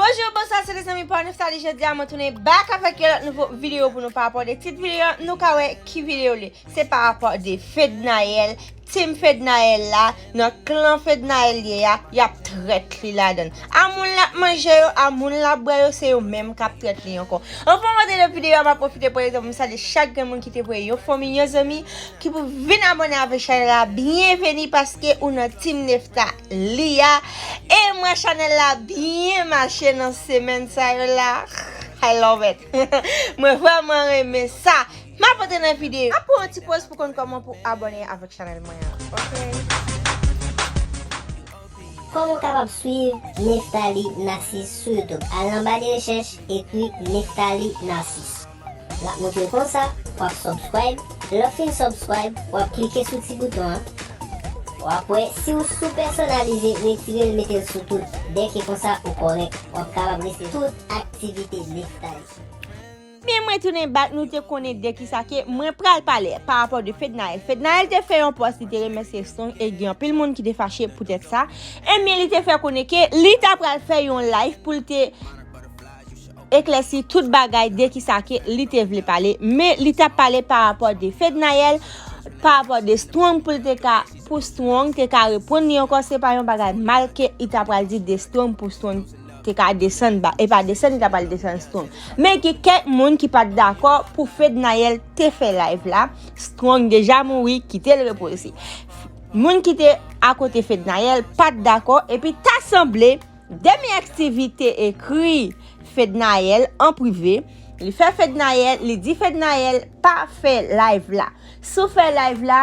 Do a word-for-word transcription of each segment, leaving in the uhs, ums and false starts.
Bonjou, bonswa, se lezanmi pa w Nephtalie. Jodi a mwen tounen back avèk yon lòt nouvo videyo pou nou. Pa rapò de tit videyo, nou ka wè ki videyo li. Se pa rapò de Fednaelle. Team Fednaelle la, nan klan Fednaelle ye a, y ap trèt li ladan. A moun l ap manje yo, a moun l ap bwè yo, se yo menm k ap trèt li ankò. Anvan m antre nan videyo a, m ap pwofite pran letan pou m salye chak grenn moun ki te voye yon fanmi, yon zanmi, ki pou vin abòne avèk chanèl la. Byenveni paske ou nan Team Nephtalie a. E mwen, chanèl la byen mache nan semèn sa yo la. I love it. Mwen vrèman renmen sa. M ap antre nan videyo. M ap pran yon ti poz pou konn kòman pou abòne avèk chanèl mwen an. Ok. Kòman w kapab swiv Nephtalie Narcisse sou YouTube? Al nan ba de rechèch, ekri Nephtalie Narcisse. L ap montre w konsa, w ap subscribe. Lè w fin subscribe, w ap klike sou ti bouton an. W ap wè, si w sou pèsonalize, retire l, mete l sou tout. Dèke konsa, ou kòrèk. W ap kapab rete tout aktivite Nephtalie. Byen, mwen tounen back, nou te konnen de kisa ke mwen pral pale pa rapò de Fednaelle. Fednaelle te fè yon pòs, li te remèsye Strong e gen anpil moun ki te fache poutèt sa. Ebyen, li te fè konnen ke li ta pral fè yon live pou l te eklèsi tout bagay de kisa ke li te vle pale, men li t ap pale pa rapò de Fednaelle, pa rapò de Strong pou l te ka, pou Strong te ka reponn li ankò, se pa yon bagay mal ke li ta pral di de Strong pou Strong te ka desann ba, e pa desann li ta pral desann Strong. Men gen kèk moun ki pa t dakò pou Fednaelle te fè live la. Strong deja mouri, kite l repoze. Moun ki te akote Fednaelle pa t dakò, epi ta sanble Demi X T V te ekri Fednaelle an prive. Li fè Fednaelle, li di Fednaelle pa fè live la. Si w fè live la,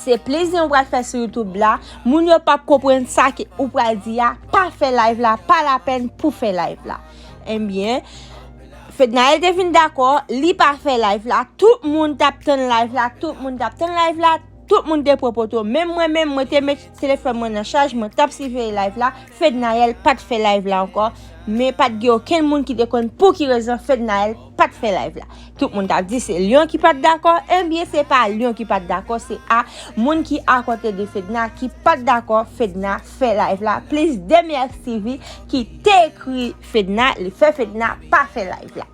se plezi w pral fè sou YouTube la. Moun yo p ap konprann sa ke ou pral di a. Pa fè live la, pa lapèn pou fè live la. Ebyen, Fednaelle te vin dakò, li pa fè live la. Tout moun t ap tann live la, tout moun t ap tann live la, tout moun te pran poto. Menm mwen menm, mwen te met telefòn mwen nan chaj, mwen t ap siveye live la. Fednaelle pa t fè live la ankò, men pa t gen okenn moun ki te konn pou ki rezon Fednaelle pa t fè live la. Tout moun t ap di se Lyon ki pa t dakò, ebyen se pa Lyon ki pa t dakò, se a moun ki akote de Fedna ki pa t dakò Fedna fè live la, plis Demi X T V ki te ekri Fedna, li fè Fedna pa fè live la.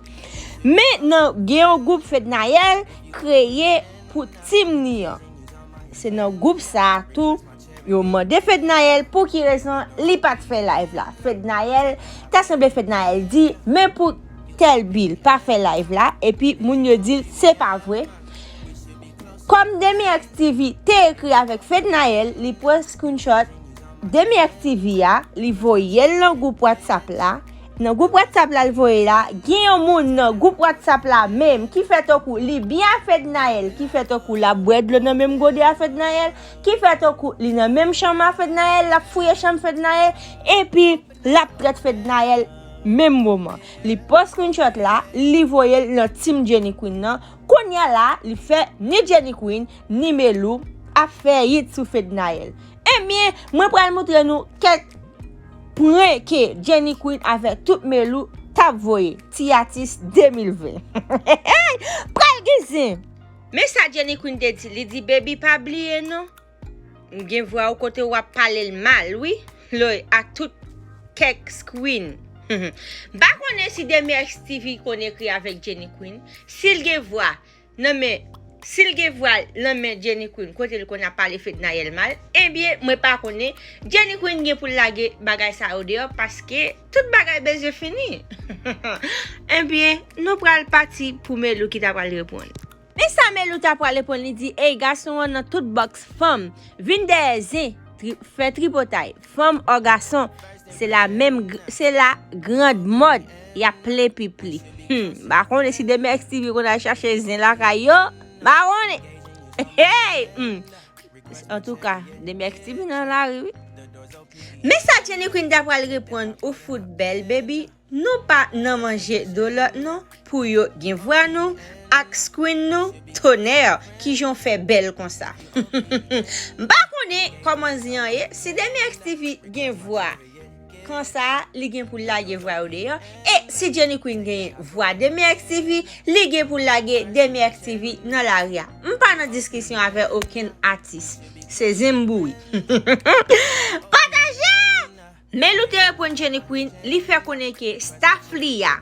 Men nan gen yon gwoup Fednaelle kreye pou team li an. Se nan gwoup sa a tou yo mande Fednaelle pou ki rezon li pa t fè live la. Fednaelle, ta sanble Fednaelle di, men pou tèl bil pa fè live la, epi moun yo di l se pa vre. Kòm Demi X T V te ekri avèk Fednaelle, li pran screenshot Demi X T V a, li voye l nan gwoup WhatsApp la. Nan gwoup WhatsApp la l voye la, gen yon moun nan gwoup WhatsApp la menm ki fè tankou li byen a Fednaelle, ki fè tankou l ap bwè dlo nan menm gode a Fednaelle, ki fè tankou li nan menm chanm a Fednaelle, l ap fouye chanm Fednaelle, epi l ap trèt Fednaelle menm moman. Li pran screenshot la, li voye l nan team Jenny Queen nan. Kounye a la, li fè ni Jenny Queen, ni Melou ap fè hit sou Fednaelle. Ebyen, mwen pral montre nou kèk prank ke Jenny Queen avèk tout Melou t ap voye. Ti atis de mil ven. Pral gen zen. Men sa Jenny Queen te di, li di, "Baby, pa bliye non. M gen vwa w kote w ap pale l mal, wi. Lè ak tout kèk screen." M pa konnen si Demi X T V konn ekri avèk Jenny Queen. Si l gen vwa nan men, si l gen vwa l nan men Jenny Queen, kote l konn ap pale Fednaelle mal, ebyen, mwen pa konnen. Jenny Queen gen pou l lage bagay sa yo deyò, paske tout bagay bezwen fini. Ebyen, nou pral pati pou Melou ki ta pral reponn. Men sa Melou ta pral reponn, li di, "Ey, gason an nan tout bòks fanm, vin dèyè zen, tri-, fè tripotay, fanm ò gason, se la menm gr-, se la grand mòd, y ap plen pipli." Hmm, m pa konnen si Demi X T V konn al chache zen lakay yo, m pa konnen. Hey! Hmm. Antouka, Demi X T V nan lari, wi. Men sa Jenny Queen ta pral reponn, "Ou fout bèl, baby." Nou pa nan manje do lòt non, pou yo gen vwa nou ak screen nou, tonè, kijan w fè bèl konsa. M pa konnen kòman zen an ye, si Demi X T V gen vwa konsa, li gen pou l lage vwa yo deyò, e si Jenny Queen gen vwa Demi X T V, li gen pou l lage Demi X T V nan lari a. M pa nan diskisyon avè okenn atis. Se zen m boure. Pataje! Men Lou te reponn Jenny Queen, li fè konnen ke staff li a,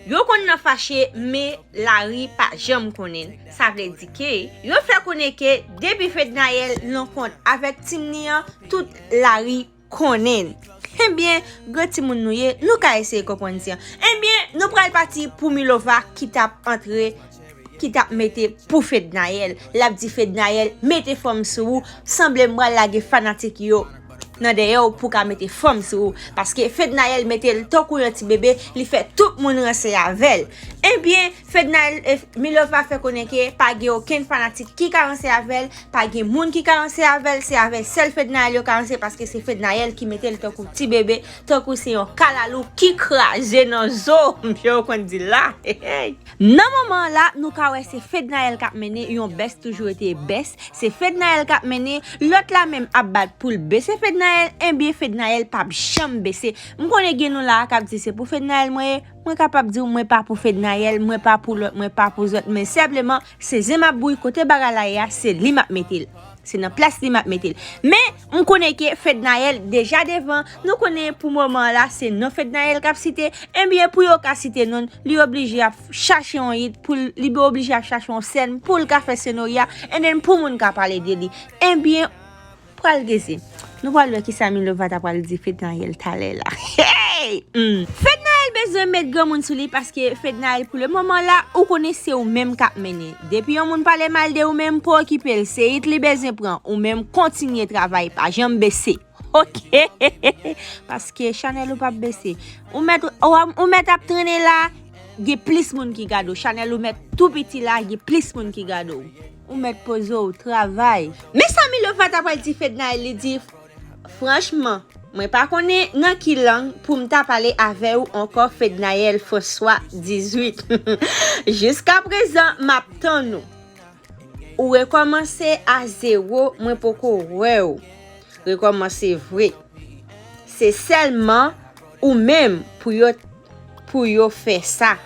yo konn nan fache, men Larry pa janm konnen. Sa vle di ke yo fè konnen ke depi Fednaelle nan kont avèk team li an, tout Larry konnen. Ebyen, gwo timoun nou ye, nou ka eseye konprann ti an. Ebyen, nou pral pati pou Milova ki t ap antre, ki t ap mete pou Fednaelle. L ap di Fednaelle, mete fòm sou ou, sanble m pral lage fanatik yo nan dèyè w pou ka mete fòm sou ou. Paske Fednaelle mete l tankou yon ti bebe, li fè tout moun ranse avè l. Ebyen, Fednaelle, eh, Milova fè konnen ke pa gen okenn fanatik ki ka ranse avè l, pa gen moun ki ka ranse avè l, se avè sèl Fednaelle yo ka ranse paske se Fednaelle ki mete l tankou ti bebe, tankou se yon kalalou ki kraze nan zo, jan yo konn di la. Hey, hey. Nan moman an la, nou ka wè se Fednaelle k ap mennen, yon bèst toujou rete bèst, se Fednaelle k ap mennen, lòt la menm ap bat pou l bese Fednaelle, ebyen Fednaelle p ap janm bese. M konnen gen nou la a k ap di se pou Fednaelle mwen ye, mwen kapab di w mwen pa pou Fednaelle, mwen pa pou lòt, mwen pa pou zòt, men senpleman se zen m ap bouyi, kote bagay la ye a, se li m ap mete l. Se nan plas li m ap mete l. Men, m konnen ke Fednaelle deja devan, nou konnen pou moman an la, se non Fednaelle k ap site, ebyen pou yo ka site non l, li oblije ap chache yon hit pou l, li oblije ap chache yon sèn pou l ka fè senaryo a, and then pou moun ka pale de li. Ebyen, pral geze. Nou pral wè kisa Milova ta pral di Fednaelle talè la. Hey! Hmm. Fednaelle bezwen met granmoun sou li paske Fednaelle pou le moman la, ou konnen se ou menm k ap mennen. Depi yon moun pale mal de ou menm, pa okipe l, se hit li bezwen pran. Ou menm kontinye travay, pa janm bese. Ok? Paske chanèl ou p ap bese. Ou mèt, ou, ou mèt ap trennen la, gen plis moun ki gade w. Chanèl ou mèt tou piti la, gen plis moun ki gade w. Ou mèt poze w, travay. Men sa Milova ta pral di Fednaelle, li di, franchman, mwen pa konnen nan ki lang pou m ta pale avè w ankò, Fednaelle François dizuit. Jiskaprezan, m ap tann ou. Ou rekòmanse a zewo, mwen poko wè w rekòmanse vre. Se sèlman ou menm pou yo, pou yo fè sa.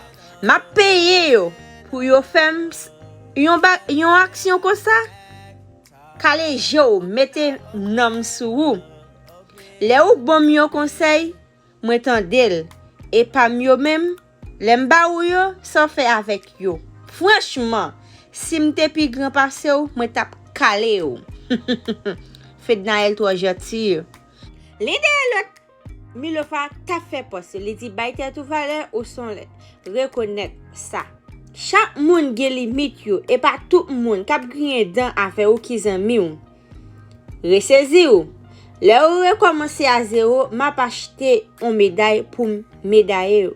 M ap peye yo pou yo fè m s-, yon ba-, yon aksyon konsa. Kale je w, mete nan m sou ou. Lè ou ban m yon konsèy, mwen tande l. E pa m yo menm, lè m ba ou yo, sa w fè avèk yo? Franchman, si m te pi gran pase w, mwen t ap kale w. Fednaelle twò janti. Li dèyè lòt, Milova t ap fè pòs, li di, bay tèt ou valè, ou se yon lèt. Rekonèt sa. Chak moun gen limit yo, e pa tout moun k ap griyen dan avè w ki zanmi w. Resezi w. Lè ou rekòmanse a zewo, m ap achte yon meday pou m medaye w.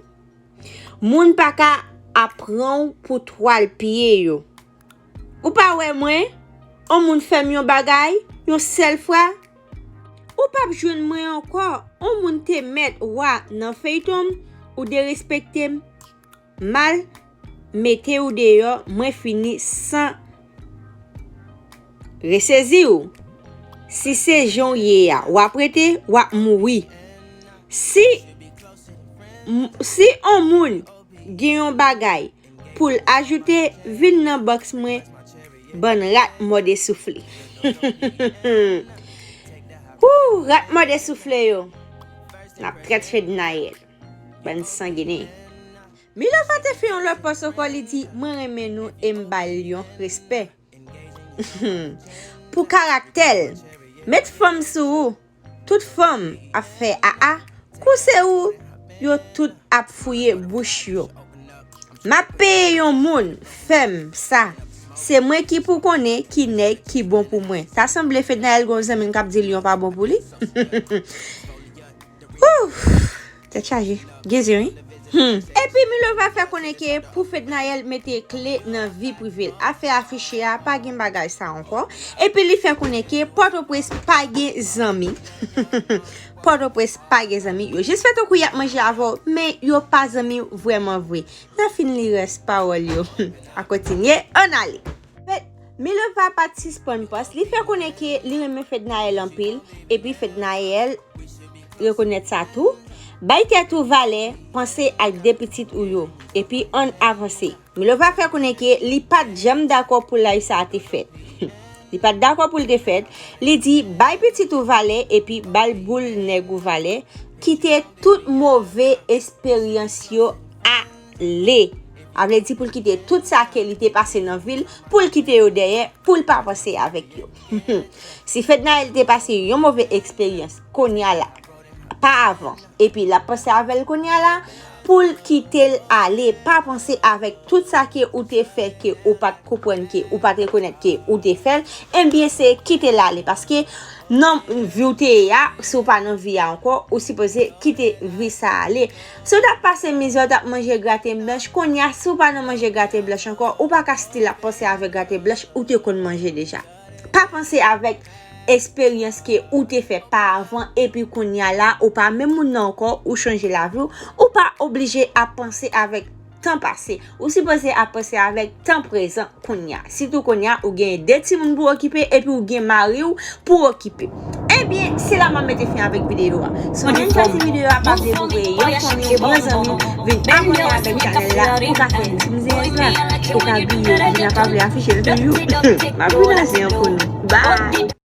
Moun pa ka ap pran w pou twal pye yo. Ou pa wè mwen, yon moun fè m yon bagay, yon sèl fwa, ou p ap jwenn mwen ankò. Yon moun te mèt wa nan feyton m, ou derespekte m, mal mete w deyò, mwen fini san resezi w. Si se jan w ye a, w ap rete, w ap mouri. Si, m-, si yon moun gen yon bagay pou l ajoute, vin nan bòks mwen, bann rat mòde soufle. Wou, rat mòde soufle yo. N ap trèt Fednaelle. Bann sanginen. Milova te fè yon lòt pòs ankò, li di, mwen renmen nou e m ba l yon respè. Pou karaktè l, met fanm sou ou. Tout fanm ap fè aa, kou se ou, yo tout ap fouye bouch yo. M ap peye yon moun fè m sa. Se mwen ki pou konnen ki nèg ki bon pou mwen. Ta sanble Fednaelle gon zanmi l k ap di l yon pa bon pou li. Ouf, tèt chaje. Geze, wi. Hmm. Epi Milova fè konnen ke pou Fednaelle mete kle nan vi prive l. Afè afiche a, pa gen bagay sa ankò. Epi li fè konnen ke Pòtoprens pa gen zanmi. Pòtoprens pa gen zanmi. Yo jis fè tankou y ap manje avè w, men yo pa zanmi w vrèman vre. N a fin li rès pawòl yo. A kontinye, ann ale. Milova pa t sispann pòs, li fè konnen ke li renmen Fednaelle anpil, epi Fednaelle rekonèt sa tou. Bay tèt ou valè, panse ak de pitit ou yo, epi ann avanse. Milova fè konnen ke li pa t janm dakò pou live sa a te fèt. Li pa t dakò pou l te fèt. Li di, bay pitit ou valè, epi ba l boul nèg ou valè, kite tout move esperyans yo ale. A vle di pou l kite tout sa ke li te pase nan vi l, pou l kite yo dèyè, pou l pa panse avèk yo. Si Fednaelle te pase yon move eksperyans kounye a la, pa avan, epi l ap panse avè l kounye a la, pou l kite l ale, pa panse avèk tout sa ke ou te fè, ke ou pa t konprann, ke ou pa t rekonèt ke ou te fè l, ebyen se kite l ale, paske nan vi w te ye a, si w pa nan vi a ankò, ou sipoze kite vi sa ale. Si w t ap pase mizè, w t ap manje graten blanch, kounye a, si w pa nan manje graten blanch ankò, ou pa ka still ap panse avèk graten blanch ou te konn manje deja. Pa panse avèk eksperyans ke ou te fè pa avan, epi kounye a la, ou pa menm moun nan ankò, ou chanje lavi w, ou pa oblije ap panse avèk tan pase. Ou sipoze ap panse avèk tan prezan kounye a. Sitou kounye a, ou gen de timoun pou okipe, epi ou gen mari w pou okipe. Ebyen, se la m ap mete fen avèk videyo a. Si w menm chwazi videyo a, pa bliye pou voye yon fanmi, yon zanmi, vin abòne avèk chanèl la, ou ka fè yon ti mizè la, ou ka bliye, vin a pa vle afiche l toujou. M ap vin aze an pou nou. Bye!